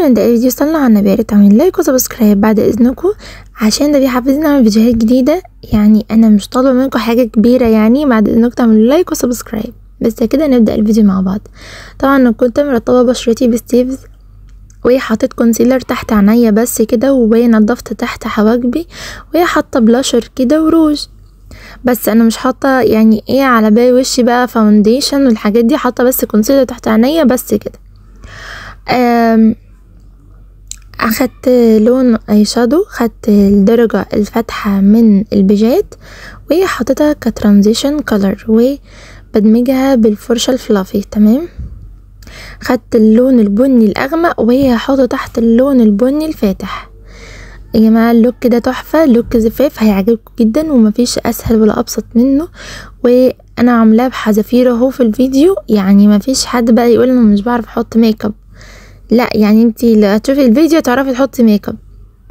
ما نبدا الفيديو صلوا على النبي، تعملوا like و subscribe بعد اذنكم عشان ده بيحفزني اعمل فيديوهات جديدة. يعني انا مش طالبه منكم حاجة كبيرة، يعني بعد اذنكم تعملوا like و subscribe بس كده. نبدا الفيديو مع بعض. طبعا انا كنت مرطبه بشرتي بستيفز وحطيت concealer تحت عينيا بس كده، ونضفت تحت حواجبي، وحاطه بلاشر كده وروج. بس انا مش حاطه يعني ايه على باقي وشي بقى foundation والحاجات دي، حاطه بس concealer تحت عينيا بس كده. اخدت لون eye shadow، خدت الدرجة الفاتحة من البيجات وحطيتها ك transition color وبدمجها بالفرشه ال fluffy. تمام، خدت اللون البني الاغمق وهي هحطه تحت اللون البني الفاتح. يا جماعة ال look ده تحفة، look زفاف هيعجبكم جدا ومفيش اسهل ولا ابسط منه، وانا عاملاه بحذافير اهو في الفيديو، يعني مفيش حد بقى يقول انا مش بعرف احط ميك اب. لا يعني انتي لو تشوفي الفيديو تعرفي تحطي ميك اب.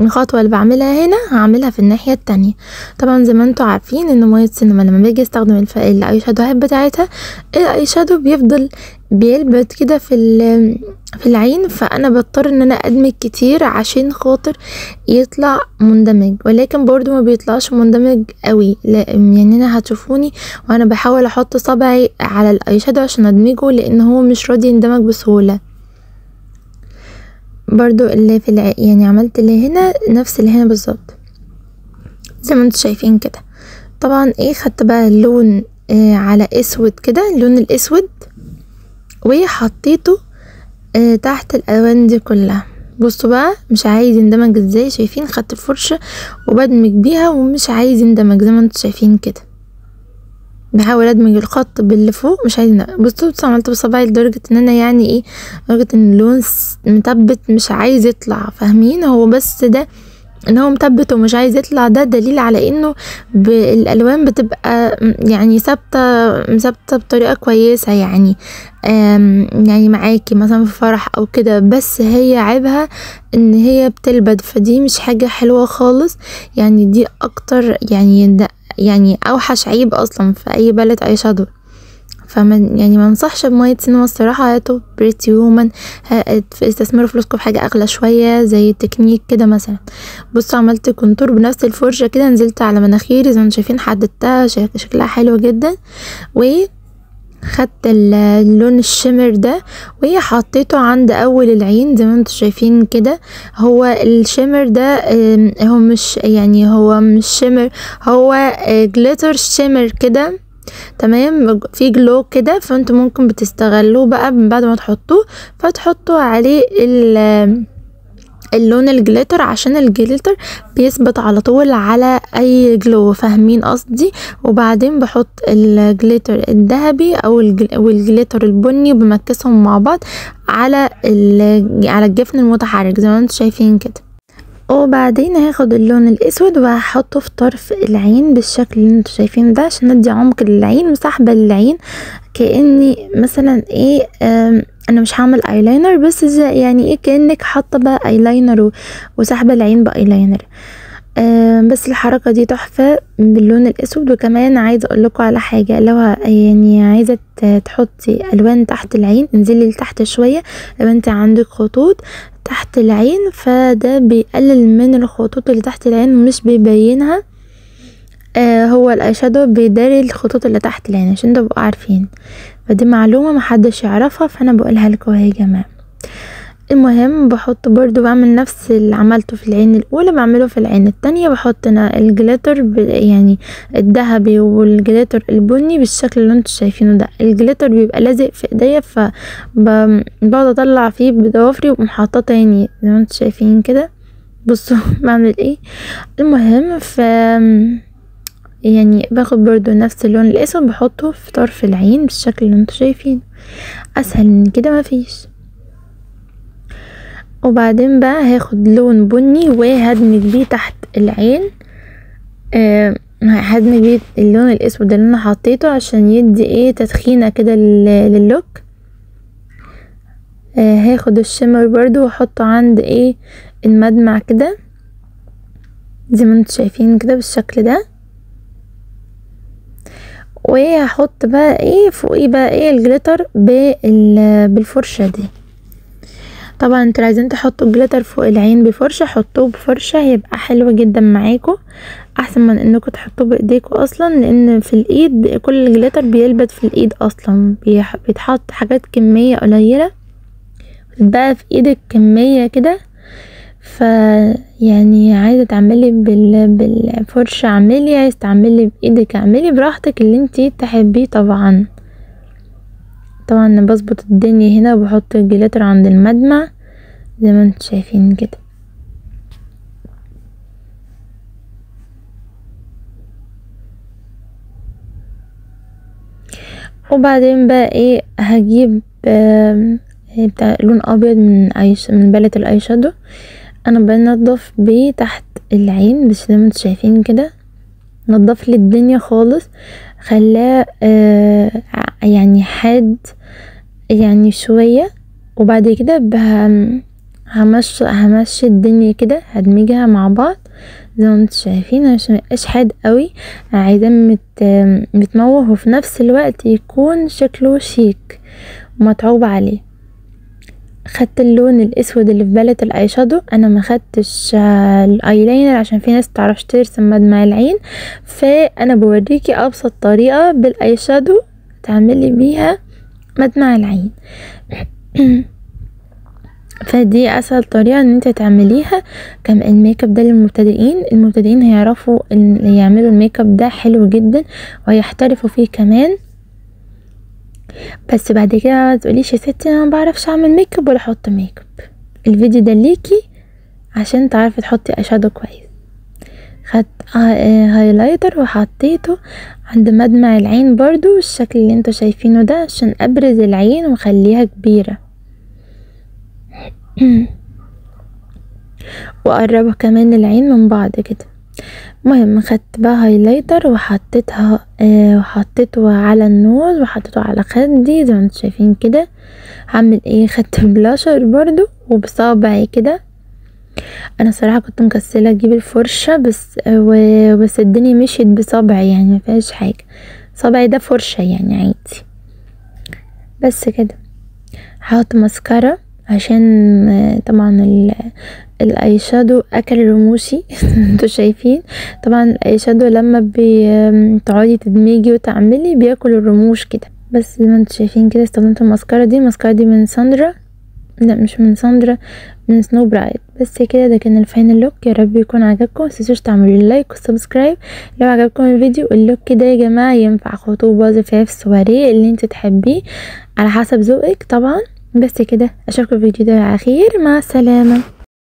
الخطوة اللي بعملها هنا هعملها في الناحية التانية. طبعا زي ما انتوا عارفين ان مية سينما لما باجي استخدم ال eye shadow هات بتاعتها، ال eye shadow بيفضل بيلبت كده في العين، فانا بضطر ان انا ادمج كتير عشان خاطر يطلع مندمج، ولكن برضو ما بيطلعش مندمج قوي. لا يعني انا هتشوفوني وانا بحاول احط صبعي على ال eye shadow عشان ادمجه، لان هو مش راضي يندمج بسهولة. برضو اللي في يعني عملت اللي هنا نفس اللي هنا بالظبط زي ما انتوا شايفين كده. طبعا ايه خدت بقى اللون على اسود كده، اللون الاسود، وحطيته تحت الالوان دي كلها. بصوا بقى مش عايز يندمج ازاي، شايفين؟ خدت الفرشة وبدمج بيها ومش عايز يندمج زي ما انتوا شايفين كده. بحاول ادمج الخط باللي فوق مش عايز يندمج. بصوا عملت بصبعي لدرجة ان انا يعني ايه، لدرجة ان اللون مثبت مش عايز يطلع، فاهمين؟ هو بس ده ان هو مثبت ومش عايز يطلع، ده دليل على انه الالوان بتبقى يعني ثابتة بطريقة كويسة، يعني يعني معاكي مثلا في فرح او كده. بس هي عيبها ان هي بتلبد، فدي مش حاجة حلوة خالص. يعني دي اكتر يعني ده يعني اوحش عيب اصلا في اي palette eye shadow. فما يعني ما انصحش بميه سينما الصراحة. هاتوا Pretty Woman، استثمروا فلوسكم في حاجة اغلى شوية زي تكنيك كده مثلا. بصوا عملت contour بنفس الفرشة كده، نزلت على مناخيري زي ما انتم شايفين، حددتها شكلها حلو جدا. وخدت اللون ال shimmer ده وحطيته عند اول العين زي ما انتم شايفين كده. هو ال shimmer ده هو مش يعني هو مش shimmer، هو glitter shimmer كده، تمام؟ في glow كده، فانتوا ممكن بتستغلوه بقى من بعد ما تحطوه، فتحطوا عليه اللون ال glitter عشان ال glitter بيثبت على طول على اي glow، فاهمين قصدي؟ وبعدين بحط ال glitter الذهبي او ال glitter البني وبمكسهم مع بعض على على الجفن المتحرك زي ما انتوا شايفين كده. وبعدين هاخد اللون الاسود وهحطه في طرف العين بالشكل اللي انتوا شايفينه ده عشان ندي عمق للعين وسحبه للعين، كاني مثلا ايه انا مش هعمل ايلاينر، بس يعني ايه كانك حاطه بقى ايلاينر وسحبه العين بايلاينر. بس الحركة دي تحفة باللون الاسود. وكمان عايزه اقول لكم على حاجة، لو يعني عايزه تحطي الوان تحت العين انزلي لتحت شوية، لو انت عندك خطوط تحت العين فده بيقلل من الخطوط اللي تحت العين مش بيبينها. هو ال eye shadow بيداري الخطوط اللي تحت العين عشان تبقوا عارفين، فدي معلومة محدش يعرفها فانا بقولها لكم اهي يا جماعة. المهم بحط برضو بعمل نفس اللي عملته في العين الاولى بعمله في العين التانية. بحط انا ال glitter يعني الذهبي وال glitter البني بالشكل اللي انتوا شايفينه ده. ال glitter بيبقى لازق في ايديا، فبقعد اطلع فيه بضوافري ومحطاه تاني زي ما انتوا شايفين كده. بصوا بعمل ايه. المهم ف يعني باخد برضو نفس اللون الاسود بحطه في طرف العين بالشكل اللي انتوا شايفينه، اسهل من كده مفيش. وبعدين بقى هاخد لون بني وهدمج بيه تحت العين، هدمج بيه اللون الاسود اللي انا حطيته عشان يدي ايه تدخينه كده لل look. هاخد ال shimmer برضو واحطه عند ايه المدمع كده زي ما انتوا شايفين كده بالشكل ده. وهحط بقى ايه فوقيه بقى ايه ال glitter بالفرشة دي. طبعا انتوا عايزين تحطوا glitter فوق العين بفرشة حطوه بفرشة، هيبقى حلو جدا معاكم، احسن من انكم تحطوه بايديكم اصلا، لان في الايد كل ال glitter بيلبد في الايد اصلا، بيتحط حاجات كمية قليلة بقى في ايدك كمية كده. ف يعني عايزة تعملي بالفرشة اعملي، عايزة تعملي بايدك اعملي براحتك اللي انتي تحبيه. طبعا طبعا بظبط الدنيا هنا وبحط ال glitter عند المدمع زي ما انتم شايفين كده. وبعدين بقى ايه، هجيب بتاع لون ابيض من palette ال eye shadow، انا بنضف بيه تحت العين بس زي ما انتم شايفين كده، نضف لي الدنيا خالص، خلاه يعني حاد يعني شوية. وبعد كده همشي الدنيا كده، هدمجها مع بعض زي ما انتم شايفين عشان ميبقاش حاد قوي، عايزاه متموه وفي نفس الوقت يكون شكله شيك ومتعوب عليه. خدت اللون الاسود اللي في palette ال eye shadow، انا ما خدتش الايلاينر عشان في ناس متعرفش ترسم مدمع العين، فانا بوريكي ابسط طريقه بال eye shadow تعملي بيها مدمع العين. فدي اسهل طريقه ان انت تعمليها. كم الميك اب ده للمبتدئين، المبتدئين هيعرفوا ان يعملوا الميك اب ده حلو جدا وهيحترفوا فيه كمان. بس بعد كده ما تقوليش يا ستي انا ما بعرفش اعمل ميك اب ولا احط ميك اب، الفيديو ده ليكي عشان تعرفي تحطي eyeshadow كويس. خدت highlighter وحطيته عند مدمع العين برضو الشكل اللي انتوا شايفينه ده عشان ابرز العين واخليها كبيرة، واقربها كمان العين من بعض كده. المهم خدت بقى highlighter وحطيتها وحطيته على ال nose وحطيته على خدي زي ما انتم شايفين كده. هعمل ايه، خدت بلاشر برضو وبصابعي كده. انا صراحة كنت مكسله اجيب الفرشة بس بس الدنيا مشيت بصابعي، يعني ما فيهاش حاجة، صابعي ده فرشه يعني عادي. بس كده هحط ماسكارا عشان طبعا ال eye shadow اكل رموشي انتوا شايفين طبعا ال eye shadow لما بتقعدي تدمجي وتعملي بياكل الرموش كده. بس زي ما انتوا شايفين كده استخدمت الماسكارا دي، الماسكارا دي من ساندرا، لا مش من ساندرا، من Snow Bright. بس كده ده كان ال final look، يا رب يكون عجبكم. متنسوش تعملوا like و subscribe لو عجبكم الفيديو. ال look ده يا جماعة ينفع خطوبه، زفاف، سواريه، اللي انت تحبيه على حسب ذوقك طبعا. بس كده اشوفكم في الفيديو ده على خير، مع السلامة.